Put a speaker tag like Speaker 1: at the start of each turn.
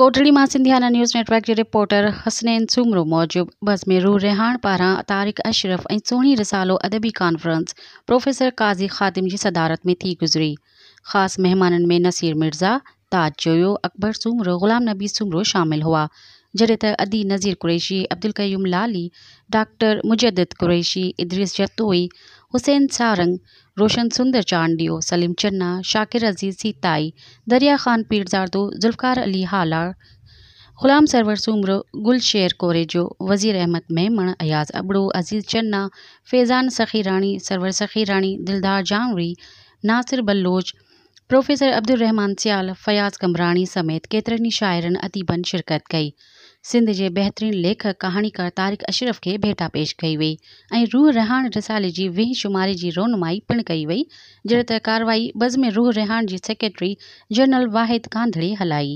Speaker 1: ڪوٽڙي مان Sindhiana news net work جي reporter Hasnain Soomro موجب بزم روح رهاڻ پاران طارق اشرف ۽ سهڻي رسالو ادبي ڪانفرنس پروفيسر قاضي خادم جي صدارت ۾ ٿي گذري. خاص مهمانن ۾ نصير مرزا، تاج جويو، اڪبر سومرو، غلام نبي سومرو شامل هئا. جڏهن ته ادي نذير قريشي، عبدالقيوم لالي، ڊاڪٽر مجدد قريشي، ادريس جتوئي، حسين سارنگ، روشن سندر چانڊيو، سليم چنا، شاڪر عزيز سيتائي، دريا خان پيرزادو، ذوالفقار علي هالاڻ، غلام سرور سومرو، گل شير ڪوريجو، وزير احمد ميمڻ، اياز ابڙو، عزيز چنا، فيضان سخيراڻي، سرور سخيراڻي، دلدار جانوري، ناصر بلوچ، پروفيسر عبدالرحمان سيال، فياض قمبراڻي سميت ڪيترن ئي شاعرن اديبن شرڪت ڪئي. سنڌ جي بهترين ليکڪ ڪهاڻيڪار طارق اشرف کي ڀيٽا پيش ڪئي وئي ۽ روح رهاڻ رسالي جي ويهين شماري جي رونمائي پڻ ڪئي وئي جڏهن ته ڪارروائي بزم روح رهاڻ جي سيڪريٽري جنرل واحد ڪانڌڙي هلائي.